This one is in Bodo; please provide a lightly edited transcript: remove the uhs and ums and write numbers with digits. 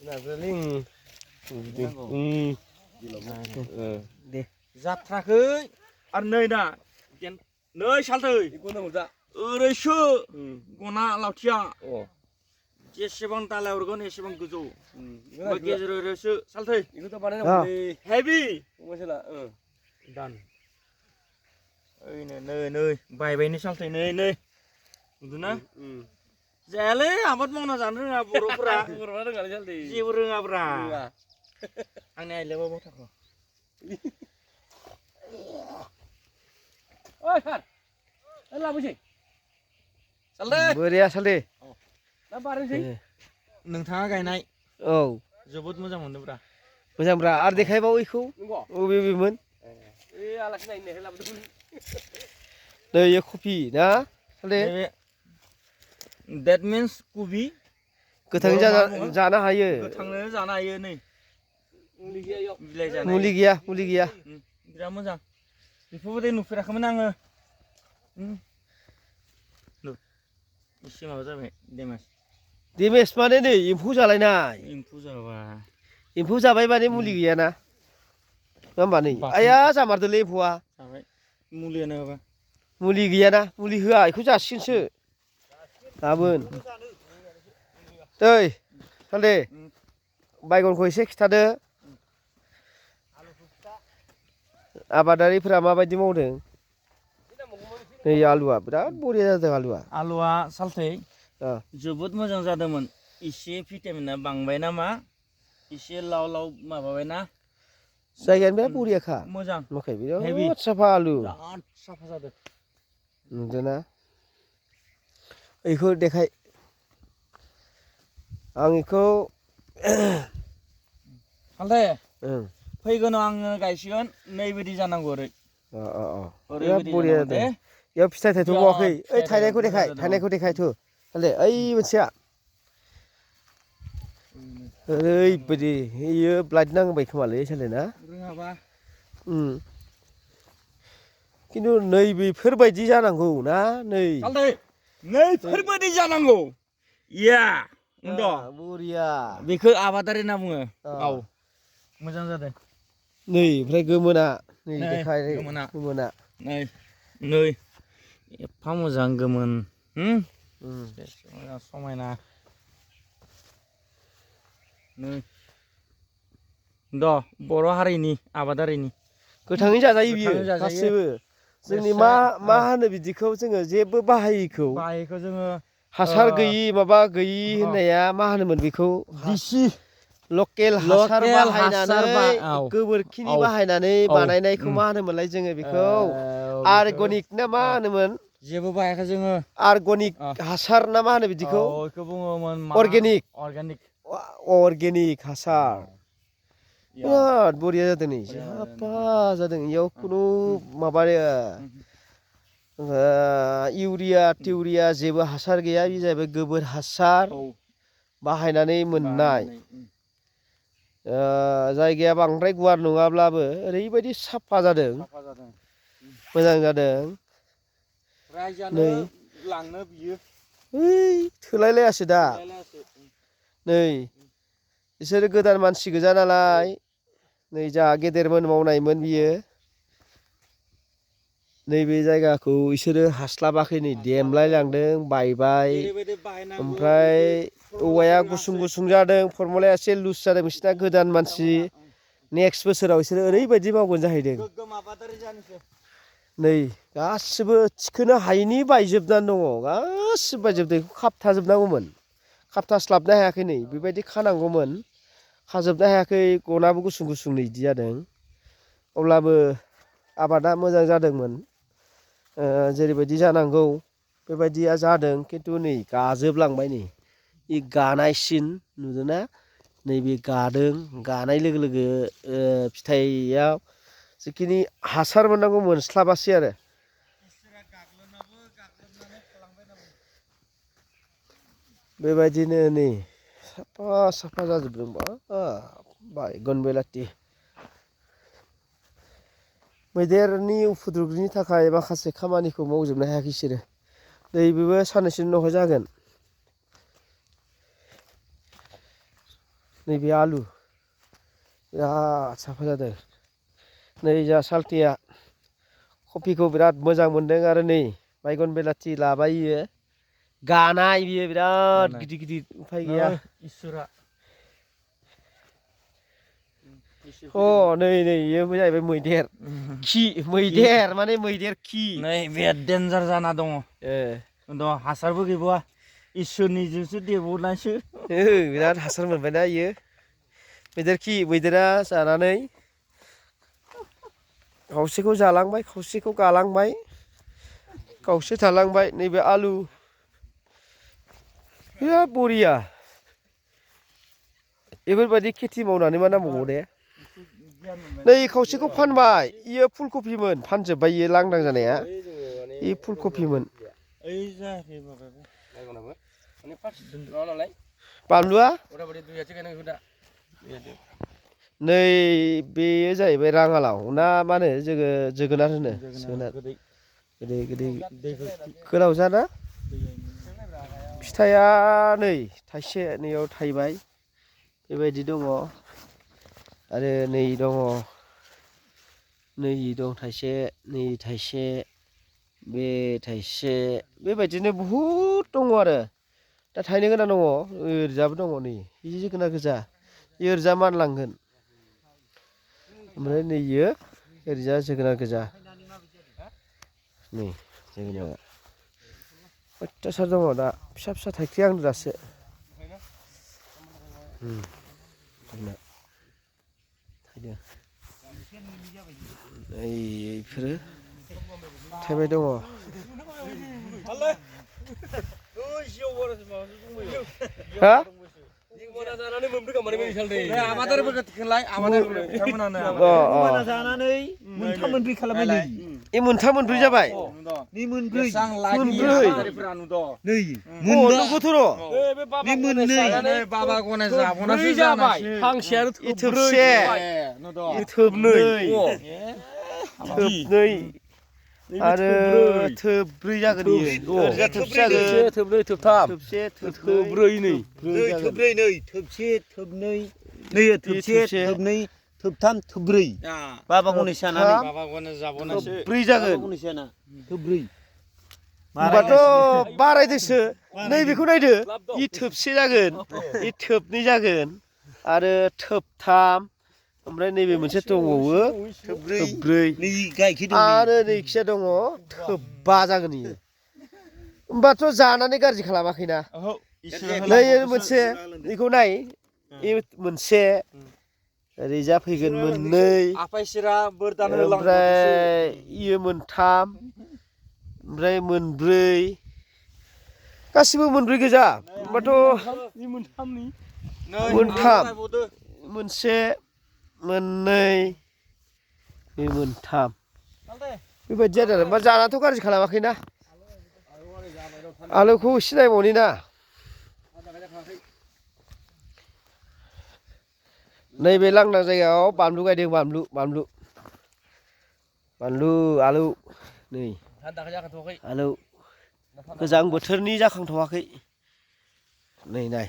नाजालिं दे जाथ्राखै आरो नै दा नै सालथै ओरैसो गना लावथिया जेसेबां दालाय हरगोन एसेबां गोजौ गेजेर ओरैसो सालथै हेभि दान नै नै बायबायनो सालथै नै नुदोंना जायालै आबाद मावना जानो रोङा बर'फोरा जेबो रोङाब्रा आंनि आइलायाबो बाव थाखो ओइ सार लाबोसै सालथै बोरिया सालथै दा बारनोसै नोंथाङा गायनाय औ जोबोद मोजां मोनदोंब्रा मोजांब्रा आरो देखायबाव इखौ अबेमोन आलासि नायनो लाबोदोंमोन नै इयो कफि ना सालथै that means कबि गोथाङै जानो हायो गोथांनो जानो हायो नै मुलि गैया बिराद मोजां बेफोरबायदि नुफेराखैमोन आङो एसे माबा जाबाय देमेज माने नै एम्फौ जालायनाय एम्फौ जाबाय माने मुलि गैयाना नङा होमबा नै आइया जामारदोलै एम्फौआ मुलियानो माबा मुलि गैयाना मुलि होआ बेखौ जासिगोनसो गाबोन दै सालथै बायगनखौ एसे खिथादो आबादारिफोरा माबायदि मावदों नै आलुआ बिराद बरिया जादों आलुआ सालथै जोबोद मोजां जादोंमोन एसे भिटामिना बांबाय नामा एसे लाव माबाबायना जायगायानो बिराद बरियाखा मोजां नुवाखै बिराद साफा आलु बिराद साफा जादों नुदोंना बेखौ देखाय आं बेखौ सालथै फैगोनाव आङो गायसिगोन नैबायदि जानांगौ ओरै बिराद बरिया जादों बेयाव फिथाइ थायथ'बावाखै ओइ थायनायखौ देखायथ' सालथै ओइ मोनसेया ओरैबायदि इयो ब्लाइट नांबाय खोमालै सालथै ना रोङाबा खिन्थु नै बेफोरबायदि जानांगौ ना नै सालथै नैफोरबायदि जानांगौ इया बरिया बेखौ आबादारि होनना बुङो औ मोजां जादों नै ओमफ्राय गोमोना नै देखाय गोमोना नै एफा मोजां गोमोन समायना बर' हारिनि आबादारिनि गोथाङै जाजायो बियो गासैबो जोंनि मा होनो बिदिखौ जोङो जेबो बाहायिखौ जोङो हासार गैयि माबा गैयि होननाया मा होनोमोन बेखौ लकेल हासार बाहायनानै गोबोरखिनि बाहायनानै बानायनायखौ मा होनोमोनलाय जोङो बेखौ अर्गेनिक ना मा होनोमोन जेबो बाहायाखै जोङो अर्गेनिक हासार ना मा होनो बिदिखौ अर्गेनिक हासार बिराद बरिया जादों नै साफा जादों इयाव खुनु माबा इउरिया टिउरिया जेबो हासार गैया बे जाहैबाय गोबोर हासार बाहायनानै मोननाय जायगाया बांद्राय गुवार नङाब्लाबो ओरैबायदि साफा जादों मोजां जादों रायजानो लांनो बियो थोलायलायासै दा नै बिसोरो गोदान मानसि गोजा नालाय नै जोंहा गेदेरमोन मावनायमोन बियो नैबे जायगाखौ बिसोरो हास्लाबाखै नै देमलाय लांदों बायबाय ओमफ्राय औवाया गुसुं जादों फरमुलाया एसे लुज जादों बिसोरना गोदान मानसि नेक्स्ट बोसोराव बिसोरो ओरैबायदि मावगोन जाहैदों नै गासिबो थिखोनो हायैनि बायजोबनानै दङ गासिबो बायजोबदों बेखौ खाबथाजोबनांगौमोन खाबथास्लाबनो हायाखै नै बेबायदि खानांगौमोन खाजोबनो हायाखै गनाबो गुसुं नै बिदि जादों अब्लाबो आबादा मोजां जादोंमोन जेरैबायदि जानांगौ बेबायदिया जादों खिन्थु नै गाजोबलांबाय नै गानायसिन नुदोंना नैबे गादों गानाय लोगो लोगो फिथाइयाव जिखिनि हासार मोननांगौ मोनस्लाबासै आरो बेबायदिनो नै साफा जाजोबदों बायगन बेलाथि मैदेरनि उपद्रबनि थाखाय माखासे खामानिखौ मावजोबनो हायाखै बिसोरो नै बेबो साननैसोनि उनावहाय जागोन नैबे आलु बिराद साफा जादों नै जा सालथेया कफिखौ बिराद मोजां मोनदों आरो नै बायगन बेलाथि लाबाय इयो गानाय बियो बिराद गिदिर गिदिर उफाय गैया इसोरा अ नै नै इयो जाहैबाय मैदेर खि मैदेर माने मैदेर खि नै बे डेन्जार जाना दङ दं हासारबो गैबावा इसोरनिजोंसो देरबावनायसो बिराद हासार मोनबायना इयो मैदेर खि मैदेरा जानानै खावसेखौ जालांबाय खावसेखौ गालांबाय खावसे थालांबाय नैबे आलु बिराद बरिया बेफोरबायदि खेथि मावनानै मा नांबावगौ दे नै खावसेखौ फानबाय इयो फुलकफिमोन फानजोब्बाय इयो लांदां जानाया इ फुलकफिमोन बानलुआ नै बेयो जाहैबाय राङालाव ना मा होनो जोगोनार होनो जोगोनार गोदै गोदै गोलाव जाना फिथाइया नै थाइसे नैयाव थाइबाय बेबायदि दङ आरो नै दङ नै दं थाइसे नै थाइसे बे थाइसे बेबायदिनो बहुद दङ आरो दा थाइनो गोनां दङ ओरैजाबो दङ नै बे जोगोनार गोजा ओरैजा मानलांगोन ओमफ्राय नै इयो ओरैजा जोगोनार गोजा नै जोगोनारा अयथासार दङ दा फिसा फिसा थाइख्रिहांदों दासो थाइदों बेफोरो थाइबाय दङ हा मोनथाम मोनब्रै खालामबाय ए मोनथाम मोनब्रै जाबाय मोनब्रै नंगौथ' र' बाबा गनाय जाबावनासो जाबाय हांसो आरो थोबसे थोबनै थोबनै आरो थोबब्रै जागोन इयो ओरैजा थोबसे जागोन थोबनै थोबथाम थोबसे थोब्रै नै थोबब्रै नै थोबसे थोबनै नै थोबसे थोबनै थोबथाम थोबब्रै बाबा गनेश जानानै बाबा गनाय जाबावनासो थोबब्रै जागोन गनेश जाना थोबब्रै होमबाथ' बारायदोसो नैबेखौ नायदो इ थोबसे जागोन इ थोबनै जागोन आरो थोबथाम ओमफ्राय नैबे मोनसे दंबावो थोबब्रै आरो नैखिया दङ थोबबा जागोन इयो होमबाथ' जानानै गाज्रि खालामाखैना नै मोनसे बेखौ नाय मोनसे ओरैजा फैगोन मोननै ओमफ्राय इयो मोनथाम ओमफ्राय मोनब्रै गासिबो मोनब्रै गोजा होमबाथ' मोनथाम मोनसे मोननै बे मोनथाम बेबायदि जादों आरो मा जानाथ' गाज्रि खालामाखैना आलुखौ एसे नायबावनि ना नैबे लांदां जायगायाव बानलु गायदों बानलु आलु नै आलु गोजां बोथोरनि जाखांथ'वाखै नै नाय